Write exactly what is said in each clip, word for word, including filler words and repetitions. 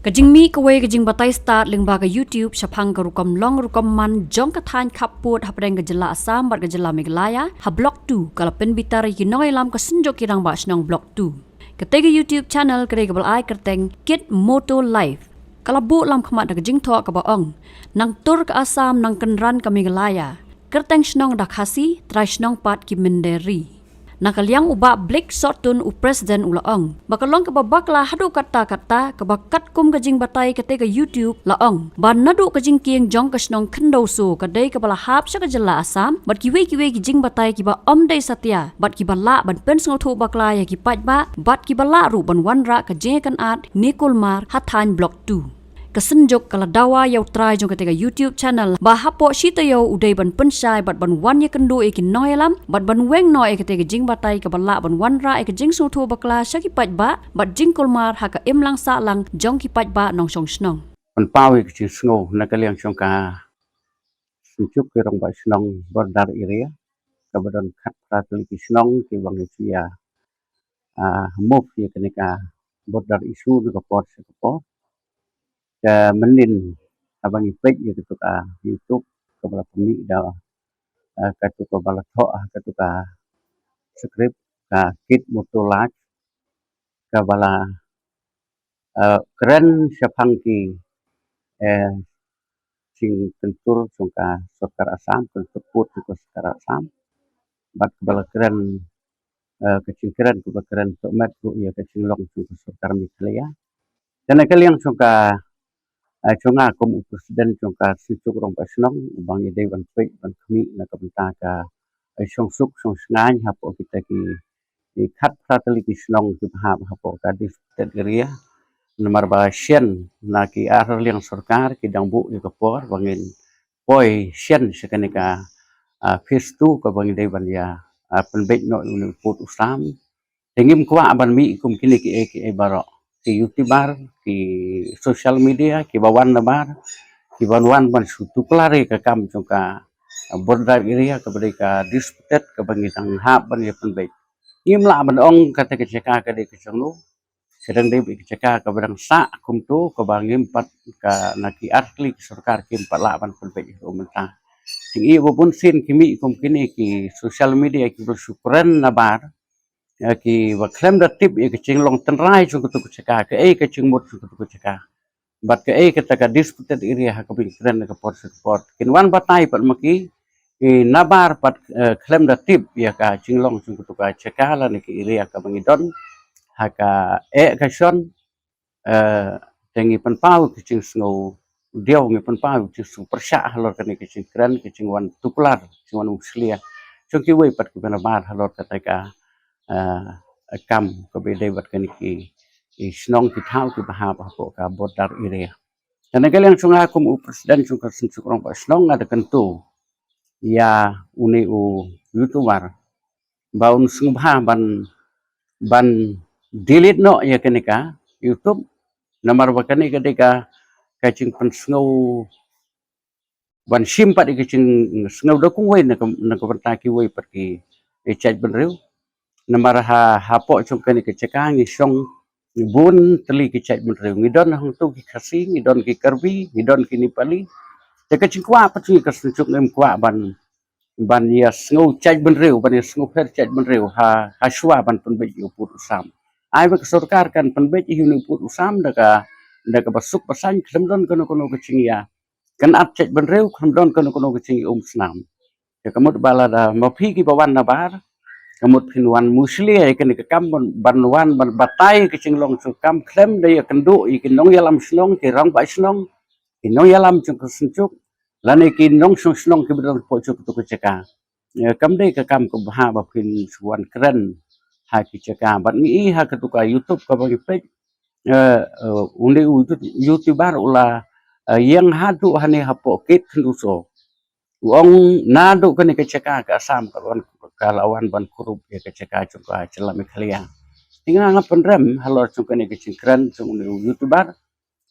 Ka jingmih kawei ka jingbatai stad lyngba ka YouTube shaphang ka rukom long rukom man jong ka thaiñ khappud hapdeng ka jylla Assam bad ka jylla Meghalaya ha Block two ka la pynbitar ïa ki nongïalam ka Synjuk ki Rangbah Shnong Block two. Katei ka YouTube channel ka dei kaba la ai kyrteng Kit Moto Live. Ka la buh lam khmat da ka jingthoh kaba ong, nang tur ka Assam, nang kynran ka Meghalaya. Kyrteng shnong da Khasi, trai shnong pat ki mynder ri. Na ka liang u Bah Blake Sohtun, u president, u la ong ba ka long kaba bakla haduh katta katta kaba katkum ka jingbatai katei ka YouTube, la ong ba naduh ka jingkieng jong ka shnong Khyndew Soo ka dei kaba la hap sha ka jylla Assam bad kiwei kiwei ki jingbatai kiba ym dei satia bad kiba lah ban pynsngewthuh bakla ïa ki paidbah bad kiba lah ruh ban wanrah ka jingïakynad ne kulmar ha thaiñ Block two. Ka Synjuk ka la dawa ïa u trai jong katei ka YouTube channel ba hapoh shi taïew u dei ban pynshai bad ban wan ïakynduh ïa ki nongïalam bad ban weng noh ïa katei ka jingbatai kaba lah ban wanrah ïa ka jingsngewthuh bakla sha ki paidbah bad jingkulmar ha ka imlang sahlang jong ki paidbah nongshong shnong. Pynpaw ïa ka jingsngew na ka liang jong ka Synjuk ki Rangbah Shnong Border Area, kaba don khatphra tylli ki shnong kiba ngi shu ïa, ah, move ïa kane ka border issue na ka por sha ka por. Ka mynnin haba ngi peit ïa katu ka YouTube kaba la pynmih da, ah, katu kaba la thoh, ah, katu ka script, ka Kit Moto Live, kaba la, ah, kren shaphang ki, eh, jingkyntur jong ka sorkar Assam, kyntur pud jong ka sorkar Assam. Bad kaba la kren, eh, ka jingkren kaba la kren tohmet ruh ïa ka jinglong jong ka sorkar Meghalaya. Te na ka liang jong ka, eh, jong nga kum u president jong ka Synjuk Rangbah Shnong, uba ngi dei ban peit ban khmih na ka bynta ka, eh, shongsuk shongsngaiñ hapoh kita ki, ki khatphra tylli ki shnong kiba hap hapoh ka disputed area. Namar ba shen na ki ar liang sorkar ki dang buh ïa ka por ba ngin poi shen sha kane ka, ah, phase two kaba ngi dei ban ïa, ah, pynbeit noh ïa une u pud u sam. Te ngim kwah ban mih kum kine kiei kiei baroh, ki YouTuber, ki social media, kiba wan nabar, kiban wan ban shu tuklar ïa ka kam jong ka, ah, border area kaba dei ka disputed kaba ngi dang hap ban ïa pynbeit. Ngim lah ban ong kata ka jaka ka dei ka jong no. Ka dang dei ka jaka kaba dang sah kumto kaba ngim pat, ka na ki ar tylli ki sorkar kim pat lah ban pynbeit ïa u mynta. Te ngi ïohi ba bun sien ki mih kum kine ki social media kiba shu kren nabar, eh, kiba khlem da tip ïa ka jinglong tynrai jong katu ka jaka, kaei ka jingmut jong katu ka jaka. Bad kaei kata ka disputed area ha kaba ngi kren na ka por sha ka por. Kin wan batai pat ma ki, ki nabar pat, eh, khlem da tip ïa ka jinglong jong katu ka jaka lane ka area kaba ngi don. Ha ka eh ka shon, eh, te ngi pynpaw ka jingsngew diaw, ngi pynpaw ka jingsngew pyrshah halor kane ka jingkren, ka jingwan tuklar, jingwan mushlia jong kiwei pat kiba nabar halor kata ka, eh, kam kaba ïadei bad kine ki, ki shnong ki thaw kiba hap hapoh ka border area. Te na ka liang jong nga kum u president jong ka Synjuk Rangbah Shnong nga da kyntu ïa une u YouTuber ba un sngewbha ban, ban delete noh ïa kane ka YouTube, namar ba kane ka dei ka, ka jingpynsngew ban shim pat ïa ka jingsngew da kumwei na ka, na ka bynta kiwei pat ki, ki jaitbynriew. Namar ha, hapoh jong kane ka jaka ngi shong bun tylli ki jaitbynriew. Ngi don hangto ki Khasi, ngi don ki Karbi, ngi don ki Nepali. Te ka jingkwah pat jong ngi ka Synjuk ngim kwah ban, ban ïa sngew jaitbynriew, ban ïa sngew pher jaitbynriew ha, ha shuwa ban pynbeit ïa u pud u sam. Ai ba ka sorkar kan pynbeit ïa une u pud u sam da ka, da kaba suk ba saiñ, khlem don kano kano ka jingïa kynad jaitbynriew, khlem don kano kano ka jingïa umsnam. Te ka mut ba lada ma phi kiba wan nabar, ka mut phin wan mushlia ïa kane ka kam ban, ban wan ban batai ka jinglong jong ka kam khlem da ïa kynduh ïa ki nongïalam shnong, ki rangbah shnong, ki nongïalam jong ka Synjuk, lane ki nongshong shnong kiba don hapoh jong katu ka jaka. Ïa, kam dei ka kam kaba bha ba phin shu wan kren ha ki jaka. Bad ngi i ha katu ka YouTube kaba ngi peit, eh, eh, une u YouTube, YouTuber u la, eh, ïeng haduh hangne hapoh Kit Khyndew Soo. U ong naduh kane ka jaka ka Assam ka wan, ka la wan ban kurup ïa ka jaka jong ka jylla Meghalaya. Te nga nga pynrem halor jong kane ka jingkren jong une u YouTuber.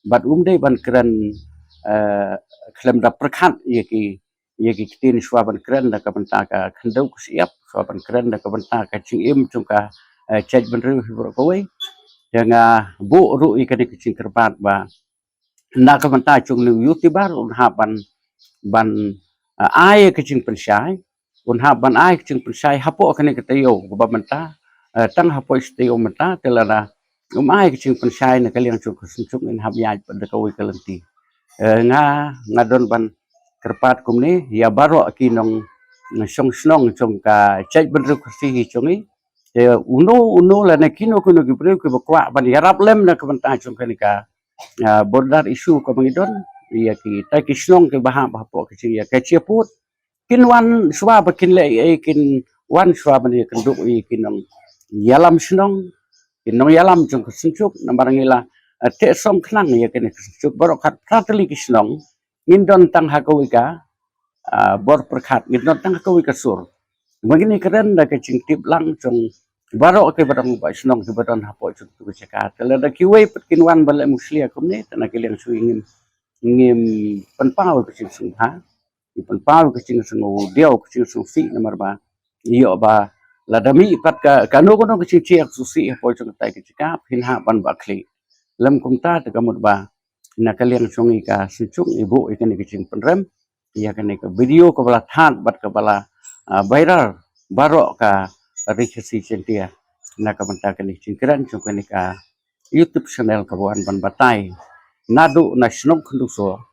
Bad um dei ban kren, eh, khlem da pyrkhat ïa ki, ïa ki ktien shuwa ban kren da ka bynta ka khyndew ka shyiap, shuwa ban kren da ka bynta ka jingim jong ka, eh, jaitbynriew hi baroh kawei. Te nga buh ruh ïa kane ka jingkyrpad ba na ka bynta jong u YouTuber un hap ban, ban, ah, ai ka jingpynshai, un hap ban ai ka jingpynshai hapoh kane ka taïew kaba mynta, eh, tang hapoh shi taïew mynta, te lada um ai ka jingpynshai na ka liang jong ka synshuk ngin hap ïaid pat da kawei ka lynti. Eh, nga, nga don ban kyrpad kumne ïa baroh ki nongshong shnong jong ka jaitbynriew Khasi hi jong ngi. Te uno uno lane kino kino ki briew kiba kwah ban ïarap lem na ka bynta jong kane ka, ah, border issue kaba ngi don, ïa kita ki shnong kiba hap hapoh ka jingïakajia pud, kin wan shuwa ba kin leh ei ei, kin wan shuwa ban ïakynduh ïa ki nongïalam shnong, ki nongïalam jong ka synshuk, namar ngi la, eh, teh song khnang ïa kane ka synshuk baroh khatphra tylli ki shnong. Ngin don tang ha kawei ka, ah, bor pyrkhat, ngin don tang ha kawei ka sur. Ba ngin ïakren da ka jingtip lang jong baroh kiba don ba shnong kiba don hapoh jong ka jaka. Te lada kiwei pat kin wan ban leh mushlia kumne, te na ka liang shu ngim, ngim pynpaw ka jingsngewbha, ngim pynpaw ka jingsngewdiaw, ka jingsngewsih, namar ba ïoh ba lada mih pat ka, kano kano ka jingjied sngewsih hapoh jong katai ka jaka, phin hap ban ba khlieh. Lym kumta te ka mut ba na ka liang jong ngi ka synshuk ngi buh ïa kane ka jingpynrem ïa kane ka video kaba la thad bad kaba la, ah, viral baroh ka Ri Khasi Jaiñtia na ka bynta kane ka jingkren jong kane ka YouTube channel kaba wan ban batai. Naduh na shnong Khynduso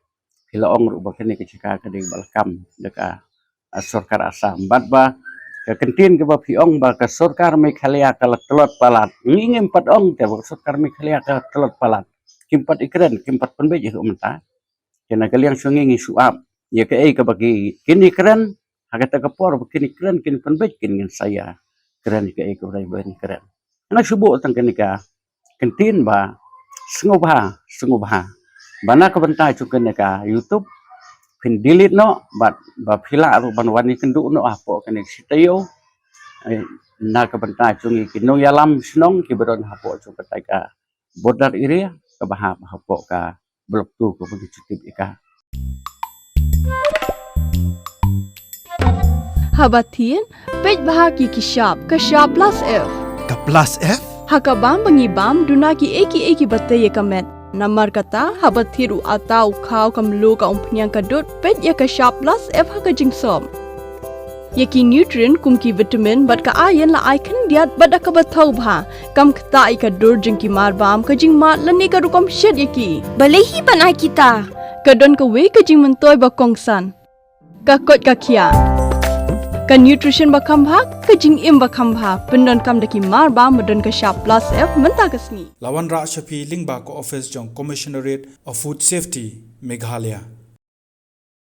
phi la ong ruh ba kane ka jaka ka dei ba la kam da ka, ah, sorkar Assam. Bad ba ka kyntien kaba phi ong ba ka sorkar Meghalaya ka la tlot palat, ngi ngim pat ong te ba ka sorkar Meghalaya ka la tlot palat. Kim pat ïakren, kim pat pynbeit ïa ka mynta. Te na ka liang jong ngi ngi shu ap ïa kaei kaba ki, kin ïakren, ha kata ka por ba kin ïakren, kin pynbeit, kin, ngin sa ïakren ïa kaei kaba dei ba kin ïakren. Nga shu buh tang kane ka kyntien ba sngewbha, sngewbha ba na ka bynta jong kane ka YouTube phin delete noh, bad ba phi lah ruh ban wan ïakynduh noh hapoh kane ka shi taïew, eh, na ka bynta jong ngi ki nongïalam shnong kiba don hapoh jong katai ka border area kaba hap hapoh ka Block two kaba ngi ju tip ïa ka. Haba thied, peit bha ki ki shap, ka shap plus F. Ka plus F? Ha ka bam ba ngi bam, duna kiei kiei kiba tei ïa ka met. Namar kata, haba thied u atta, u khaw, ka mluh, ka umphniang, ka dud, peit ïa ka shap plus F ha ka jingsop. Ïa ki nutrient kum ki vitamin bad ka iron la ai khyndiat bad da kaba thaw bha. Kam ktah ïa ka dur jong ki marbam, ka jingmad lane ka rukom shet ïa ki. Balei hi ban ai kita? Ka don kawei ka jingmyntoi ba kongsan. Ka koit ka khiah. Ka nutrition ba kham bha, ka jingim ba kham bha. Pyndonkam da ki marbam ba don ka shap plus F mynta ka sngi. La wanrah sha phi lyngba ka office jong Commissionerate of Food Safety, Meghalaya.